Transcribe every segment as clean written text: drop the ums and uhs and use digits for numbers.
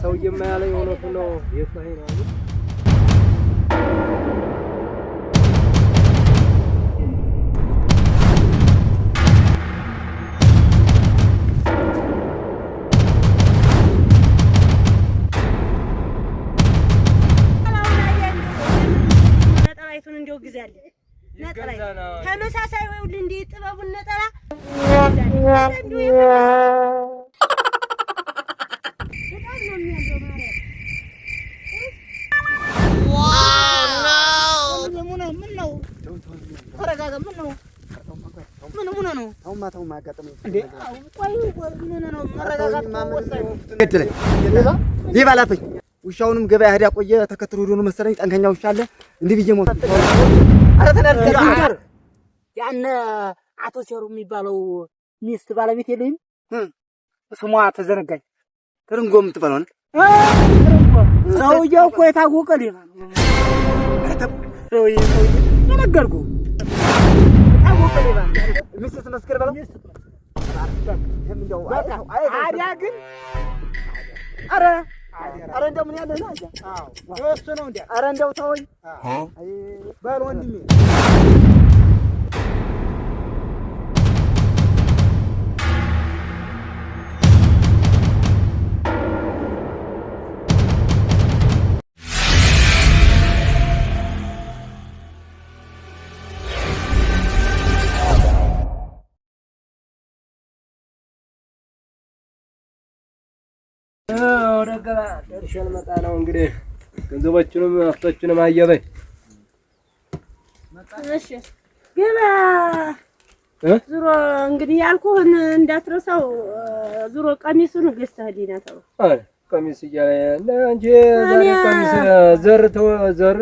ሰውዬማ ያለኝ እውነቱን ነው። የት ነው አሉ። ነጠላይቱን እንደው ግዛልኝ። ነጠላ ተመሳሳይ ወይ እንደ ጥበቡን ነጠላ በጣም ነው የሚያምረው። ማርያም ምን ነው? ተረጋጋ። ምን ነው? ምን ምን ነው? ተውማ ተውማ፣ አጋጠመኝ እንዴ? ቆይ ምን ነው? መረጋጋት ወሳኝ ነው። ሌባ ላፈኝ። ውሻውንም ገበያ ሄዳ ቆየ ተከትሎ ሄዶ ነው መሰለኝ። ጠንከኛ ውሻ አለ እንዲህ ብዬ ሞት። ኧረ ተናድጄ ያን አቶ ሴሩ የሚባለው ሚስት ባለቤት የለኝም፣ ስሟ ተዘነጋኝ። ትርንጎ የምትባለው ነው። ሰውዬው እኮ የታወቀ ሌባ ነው። ሰውዬው የነገርኩህ የታወቀ ሌባ ነው። ሚስት ትመስክር በለው። አዲያ ግን ኧረ ኧረ እንደው ምን ያለህ ነው? እሱ ነው እንዴ? ኧረ እንደው ተወኝ በል ወንድሜ። ወደ ገባ ደርሼ ልመጣ ነው እንግዲህ። ገንዘቦቹንም ሀብቶቹንም አየበኝ። እሺ ገባ ዙሮ እንግዲህ ያልኩህን እንዳትረሳው። ዙሮ ቀሚሱን ገዝተህልኝ ና ተው። ቀሚስ እያለ እንጂ ዛሬ ቀሚስ ዘር ዘር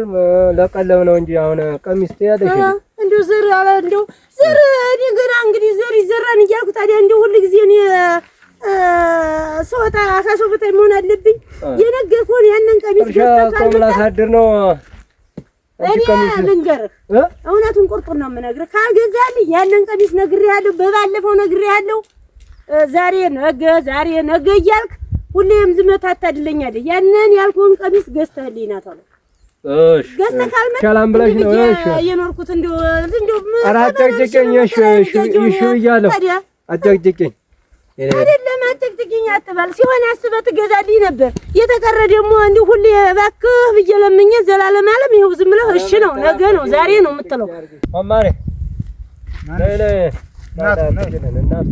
ለቀለብ ነው እንጂ አሁን ቀሚስ ትያለሽ። እንደው ዘር አለ እንደው ዘር እኔ ገና እንግዲህ ዘር ይዘራን እያልኩ ታዲያ እንደው ሁል ጊዜ እኔ ስወጣ ከሰው በታይ መሆን አለብኝ። የነገርኩህን ያንን ቀሚስ ገዝተህ ካልመጣህ ላሳድር ነው። እኔ ልንገርህ፣ እውነቱን ቁርጡን ነው የምነግርህ። ካልገዛልኝ ያንን ቀሚስ ነግሬሃለሁ፣ በባለፈው ነግሬሃለሁ። ዛሬ ነገ፣ ዛሬ ነገ እያልክ ሁሌም ዝም ታታድለኛለህ። ያንን ያልኩህን ቀሚስ ገዝተህልኝ ና ቶሎ። እሺ ገዝተህ ካልመጣህ ሰላም ብለሽ ነው። እሺ የኖርኩት እንደው እንደው ኧረ አጨቅጭቅኝ። እሺ እሺ እሺ ብያለሁ። አጨቅጭቅኝ አይደለም አጨቅጭቅኝ አትበል። ሲሆን አስበህ ትገዛልኝ ነበር። የተቀረ ደግሞ እንዲሁ ሁሌ እባክህ ብዬ ለምኜ ዘላለም አለም ይኸው ዝም ብለህ እሺ ነው ነገ ነው ዛሬ ነው የምትለው። ማማሬ ነይ ነይ እናቱ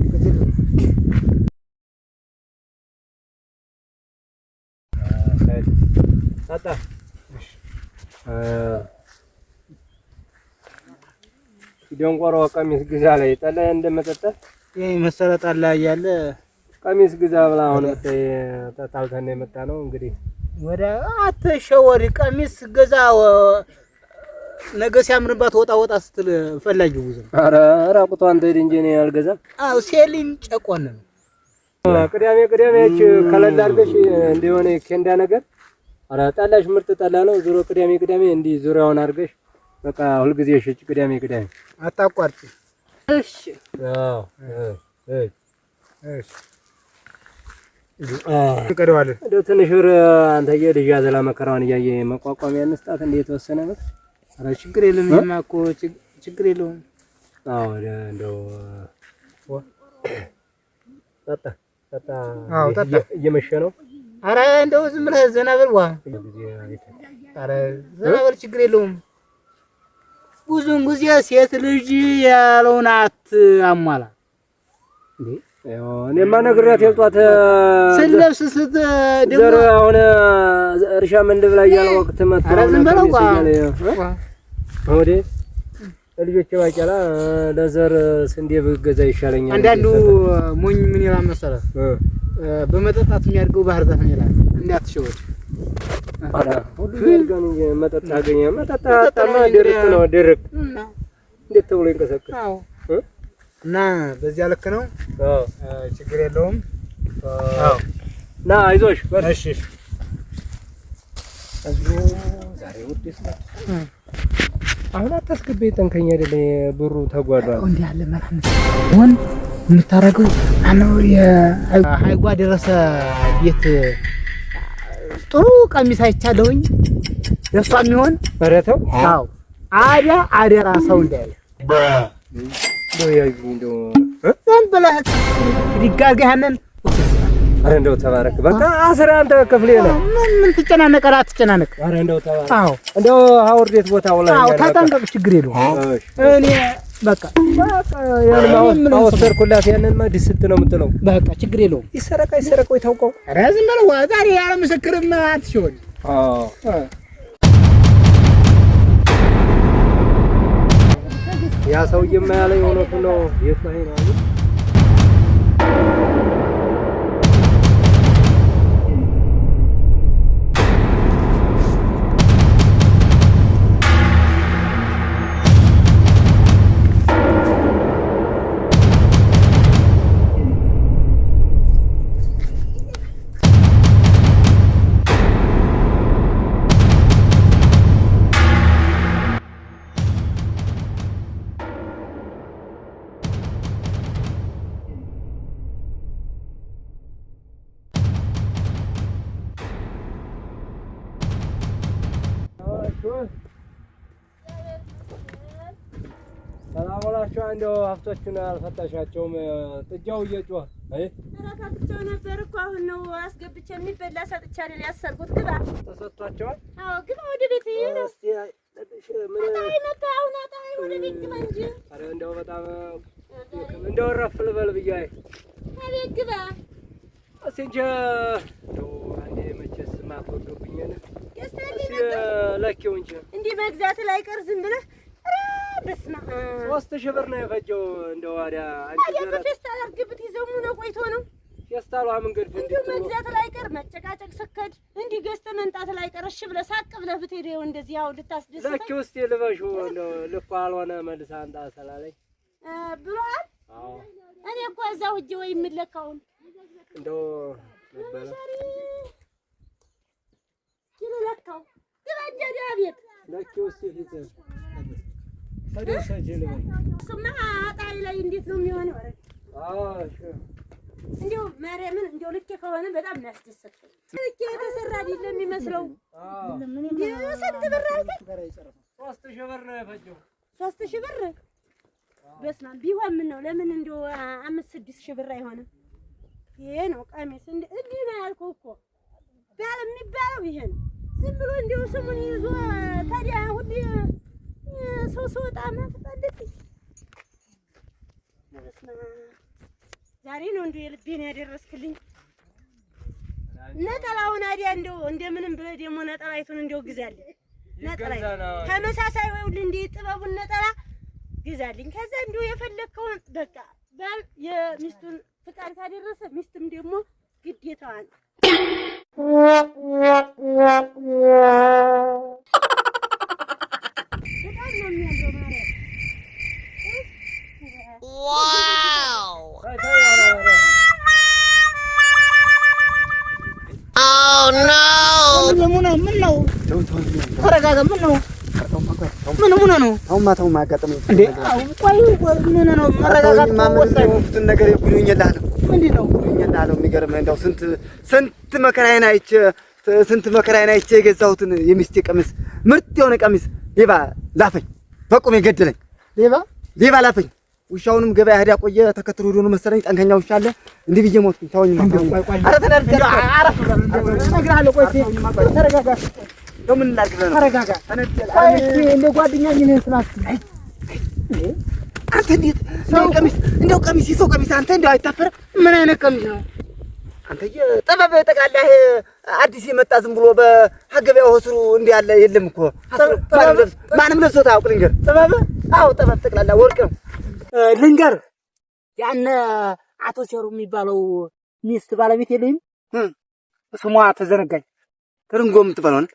ደንቆሮ ቀሚስ ግዛ ላይ ጠላ እንደመጠጣት ይሄ መሰለ ጠላ እያለ ቀሚስ ግዛ ብላ አሁን ተጣልተን የመጣ ነው እንግዲህ። ወደ አትሸወሪ። ቀሚስ ገዛ ነገ ሲያምርባት ወጣ ወጣ ስትል ፈላጊው ብዙ ነው። ኧረ ራቁቷን ትሄድ እንጂ እኔ አልገዛም። አዎ ሴሊን ጨቆን ነው። ቅዳሜ ቅዳሜ ያች ከለል አድርገሽ እንደሆነ ኬንዳ ነገር ኧረ ጠላሽ ምርጥ ጠላ ነው። ዞሮ ቅዳሜ ቅዳሜ እንዲህ ዙሪያውን አድርገሽ በቃ ሁልጊዜ ሽጭ። ቅዳሜ ቅዳሜ አታቋርጪ። እሺ አዎ እሺ እንቀደዋለን። እንደው ትንሽ ብር አንተዬ ልጅ አዘላ መከራዋን እያየ መቋቋሚያ እንስጣት እንደ የተወሰነ ብር። ኧረ ችግር የለም። ይሄማ እኮ ችግር የለውም። አዎ እንደው ጠጣ ጠጣ። አዎ ጠጣ። እየመሸ ነው። ኧረ እንደው ዝም ብለህ ዘና በል። ዋ ኧረ ዘና በል፣ ችግር የለውም። ብዙውን ጊዜ ሴት ልጅ ያለውን አታሟላ እንዴ። እኔማ ነግሬያት የልጧት ስለብስ ስት ዘር አሁን እርሻ ምን ልብላ እያለ ወቅት መጥቶ ኧረ ዝም በለው ወዴ ለልጆቼ ባቄላ ለዘር ስንዴ ብገዛ ይሻለኛል። አንዳንዱ ሞኝ ምን ይላል መሰለህ? በመጠጣት የሚያድገው ባህር ዛፍ ነው ይላል። እንዳትሸወድ። ሁሉ ያድጋል እንጂ መጠጥ አገኘ መጠጥ አጣማ ድርቅ ነው ድርቅ። እንዴት ተብሎ ይንቀሳቀስ? እና በዚያ ልክ ነው። ችግር የለውም። ና አይዞሽ። እሺ ዛሬ ውዴት ነው። አሁን አታስገባኝ። ጠንከኛ አይደለ ብሩ ተጓዷል። እንዲህ ያለ መራን ወን የምታረገው አነው የሀይጓ ደረሰ ቤት ጥሩ ቀሚስ አይቻለሁኝ ለእሷ የሚሆን። ኧረ ተው። አዎ አዲያ አደራ ሰው እንዳያለ እንደው ያዩኝ እንደው ዝም ብለህ ድጋሚ ያንን። ኧረ እንደው ተባረክ። በቃ አስራ አንተ ክፍሌ ነህ። ምን ምን ትጨናነቅ? ኧረ አትጨናነቅ። ኧረ እንደው ተባረክ። አዎ እንደው አውርዴት ቦታ ውለህ አዎ ተጠንቀቅ፣ ችግር የለውም። እኔ በቃ በቃ አወሰርኩላት። ያንንማ ድስት ነው የምትለው። በቃ ችግር የለውም። ይሰረቅ አይሰረቅ ወይ ታውቀው። ኧረ ዝም በለው ዛሬ ያለ ምስክርም አትሽወድ። አዎ ያ ሰውዬማ ያለኝ እውነቱን ነው። የት ነው ነው? ሰላም ዋላችሁ። እንደው ሀብቶቹን አልፈታሻቸውም? ጥጃው እየጮኸ አይ ኧረ ከፍቼው ነበር እኮ አሁን ነው አስገብቼ የሚበላ ሰጥቼ አይደል ያሰርኩት። ግባ። ተሰጥቷቸዋል። አዎ ግባ ወደ ቤት። ይሄ ነው እስቲ ምን አጣይ መጣ። አሁን አጣይ ወደ ቤት ግባ እንጂ። ኧረ እንደው በጣም እንደው እረፍ ልበል ብዬ አይ አቤት ግባ። እስኪ እንጂ እንደው አንዴ መቼስ ማትወዱብኝ ገዝተህልኝ እስኪ ነበር ለኪው እንጂ እንዲህ መግዛት ላይ ቀር ዝም ብለህ። ኧረ በስመ አብ 3000 ብር ነው የፈጀው። እንደው ታዲያ አንቺ ታዲያ ዘራ በፌስታል አድርግብት ይዘው ነው ቆይቶ ነው ፌስታሏ መንገድ እንዲሁ መግዛት ላይ ቀር መጨቃጨቅ ስከድ እንዲህ ገዝተህ መምጣት ላይ ቀር እሺ ብለህ ሳቅ ብለህ ብትሄድ ይኸው እንደዚህ ያው ልታስደስተኝ ለኪው እስኪ ልበሽው። እንደው ልኩ አልሆነ መልሳ አንጣ ስላለኝ ብሎሃል። አዎ እኔ እኮ እዛው ሂጅ ወይ የምለካውን እንደው ነበረ ኪሎ ለካው ግባ እንጂ ወዲያ ቤት። ለኪው እስኪ ፊት ተደሰች ልበል። እሱማ አጣሪ ላይ እንዴት ነው የሚሆነው? ኧረ አዎ እሺ እንዲሁ ማርያምን እንዲሁ ልኬ ከሆነ በጣም ነው ያስደሰትከኝ። ልኬ የተሰራ አይደለም የሚመስለው። አዎ ስንት ብር አልከኝ? 3000 ብር ነው የፈጀው። 3000 ብር በስመ አብ ቢሆን ምን ነው ለምን እንዲሁ 5-6 ሺህ ብር አይሆንም? ይሄ ነው ቀሚስ። እንዲህ ነው ያልኩህ እኮ ባል የሚባለው ይሄ ነው። ዝም ብሎ እንዲሁ ስሙን ይዞ ታዲያ ሁሌ ሰው ስወጣ ማትፈልግ። በስመ አብ ዛሬ ነው እንዲሁ የልቤን ያደረስክልኝ። ነጠላውን አዲያ እንደው እንደምንም ብለህ ደግሞ ነጠላይቱን እንደው ግዛልኝ። ነጠላይቱን ተመሳሳይ ወይ እንዲህ ጥበቡን ነጠላ ግዛልኝ። ከዛ እንዲሁ የፈለግከውን በቃ ባል የሚስቱን ፍቃድ ካደረሰ ሚስትም ደግሞ ግዴታዋን። በጣም ነው የሚያምረው ማርያም። ምን ነው? ተረጋጋ። ምን ነው? ምን ምን ነው? ተውማ ተውማ አጋጠመኝ እንዴ? ቆይ ምን ነው? መረጋጋት ወሳኝ የሆንኩትን ነገር ጉዱኝልሃለሁ። ምንድን ነው? ጉዱኝልሃለሁ። የሚገርምህ እንደው ስንት ስንት መከራዬን አይቼ ስንት መከራዬን አይቼ የገዛሁትን የሚስቴ ቀሚስ ምርጥ የሆነ ቀሚስ ሌባ ላፈኝ፣ በቁሜ ገደለኝ። ሌባ ሌባ ላፈኝ። ውሻውንም ገበያ ሄዳ ቆየ ተከትሎ ሄዶ ነው መሰለኝ። ጠንከኛ ውሻ አለ። እንዲህ ብዬ ሞትኩኝ። ተወኝማ ተወኝ። ኧረ ተናድጃለሁ። አረፍ እነግርሃለሁ። ቆይ ተረጋጋ፣ እንደው ምን ላድርግ ብለህ ነው? ተረጋጋ። ቆይ እስኪ እንደ ጓደኛ ምን ስማት አንተ እንዴት እንደው ቀሚስ እንደው ቀሚስ የሰው ቀሚስ አንተ እንደው አይታፈርም? ምን አይነት ቀሚስ ነው? አንተዬ ጥበብ ጠቅላላ ይሄ አዲስ የመጣ ዝም ብሎ በገበያው ስሩ እንዲህ ያለ የለም እኮ ማንም ለብሶት አያውቅ። ልንገር ጥበብ? አዎ ጥበብ ጠቅላላ ወርቅ ነው። ልንገር ያን አቶ ቸሩ የሚባለው ሚስት ባለቤት የለኝም። ስሟ ተዘነጋኝ። ትርንጎ የምትባለው ነው።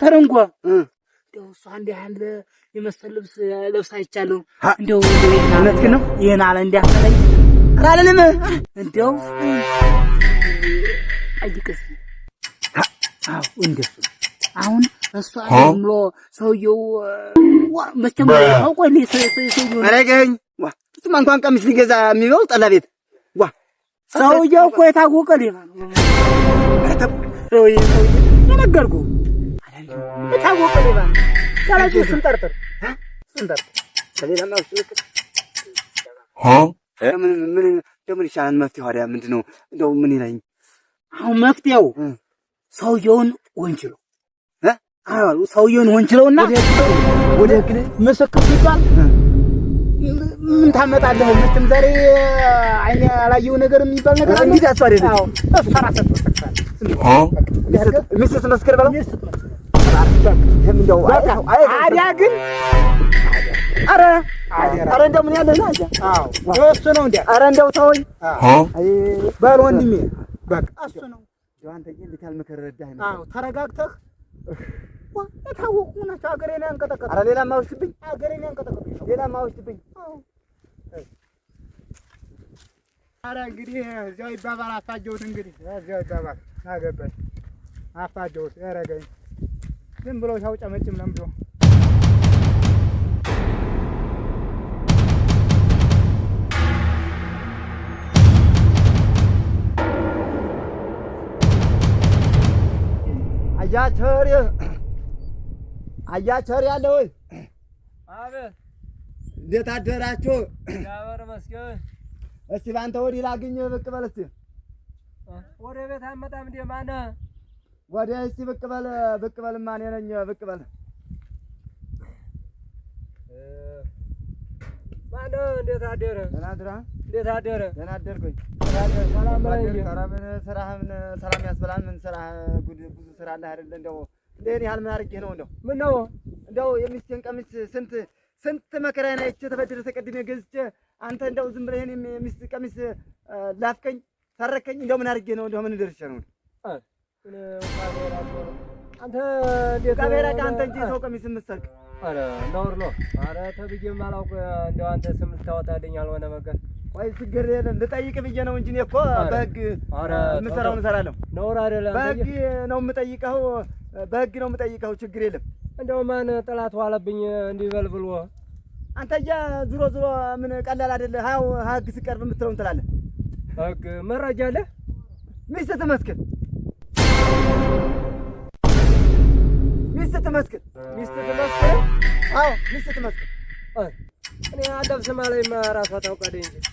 ተረንጎ እንደው እሷ እንዲህ ያለ የመሰል ልብስ ለብሳ አይቻለሁ። እንደው እውነትህን ነው? ይሄን አለ እንዲያሰለኝ ኧረ አልልም። እንደው ጠይቅ እስኪ። አዎ እንደሱ አሁን እሷ ብሎ ሰውየው መቼም አውቆ ሰውየው ኧረ ገኝ ዋ እሱማ እንኳን ቀሚስ ሊገዛ የሚበው ጠላ ቤት ዋ ሰውየው እኮ የታወቀ ሌባ ነው። ኧረ ተው ሰውዬ የነገርኩህ የታወቀ ሌባ ነው። ስለዚህ እሱን ጠርጥር፣ እሱን ጠርጥር። ከሌላማ ምን ምን እንደው ምን ይሻላል? መፍትሄው ታዲያ ምንድን ነው? እንደው ምን ይለኝ አሁን መፍትሄው ሰውየውን ወንጅለው። አዎ ሰውየውን ወንጅለውና ወደ ህግ ምስክር ሲባል ምን ታመጣለህ? መቼም ዛሬ አይኔ ያላየው ነገር የሚባል ነገር አለ። እንግዲህ እሱ አይደለም። አዎ እሱ ራስህ ትመሰክራለህ። ሚስት ትመስክር በለው። ሚስት ትመስክር። ይሄም እንደው አዲያ ግን ኧረ ኧረ እንደው ምን ያለህ ነው? አዎ እሱ ነው እንዴ? ኧረ እንደው ተወኝ። አይ በል ወንድሜ በቃ እሱ ነው። አንተ ግን እንዴት ያህል ምክር ረዳኸኝ። አዎ ተረጋግተህ የታወቁ ናቸው። ሀገሬን ያንቀጠቀጡ። ኧረ ሌላማ አውሽብኝ፣ ሀገሬን ያንቀጠቀጡ። ሌላማ አውሽብኝ። ኧረ እንግዲህ እዚያው ይባባል። አፋጀሁት እንግዲህ እዚያው ይባባል። አገባኝ አፋጀሁት። ያረገኝ ዝም ብሎ ሲያውጨመጭም ለምዶ አያቸር አያቸር ያለ ወይ? አቤት። እንዴት አደራችሁ? እግዚአብሔር ይመስገን። እስቲ በአንተ ወዲህ ላግኝህ ብቅ በል እስቲ። ወደ ቤት አትመጣም እንዴ? ማነህ? ወዲህ እስቲ ብቅ በል ብቅ በልማ እኔ ነኝ ብቅ በል። ማነህ? እንዴት አደረ? ደህና አድረህ? እንዴት አደረ? ደህና አደርኩኝ። ሰላም ነህ እንዴ? ኧረ ምን ስራህ ምን ሰላም ያስበላል? ምን ስራህ ጉድ ብዙ ስራ አለህ አይደለ? እንደው እንደኔ ያህል ምን አድርጌህ ነው እንደው? ምን ነው? እንደው የሚስቴን ቀሚስ ስንት ስንት መከራዬን አይቼ ተበድሬ ተቀድሜ ገዝቼ አንተ እንደው ዝም ብለህ የእኔን የሚስት ቀሚስ ላፍከኝ ሰረከኝ። እንደው ምን አድርጌህ ነው? እንደው ምን ደርሼ ነው? አንተ እንዴት ካሜራ አንተ እንጂ ሰው ቀሚስ የምትሰርቅ። ኧረ ነውር ነው። ኧረ ተብዬም አላውቅ። እንደው አንተ ስም ልታወጣልኝ አልሆነ መቀር። ቆይ ችግር የለም ልጠይቅ ብዬ ነው እንጂ እኔ እኮ በህግ የምሰራውን እሰራለሁ። ነውር አይደለም። በህግ ነው የምጠይቀው፣ በህግ ነው የምጠይቀው። ችግር የለም። እንደው ማን ጠላት ዋለብኝ እንዲበል ብሎ አንተ እያ ዙሮ ዙሮ ምን ቀላል አይደለ። ሀያው ህግ ሲቀርብ የምትለውን ትላለህ። ህግ መረጃ አለ። ሚስት ትመስክር፣ ሚስት ትመስክር፣ ሚስት ትመስክር። አዎ ሚስት ትመስክር። እኔ አለብስም አለኝ እራሷ ታውቃለች እንጂ።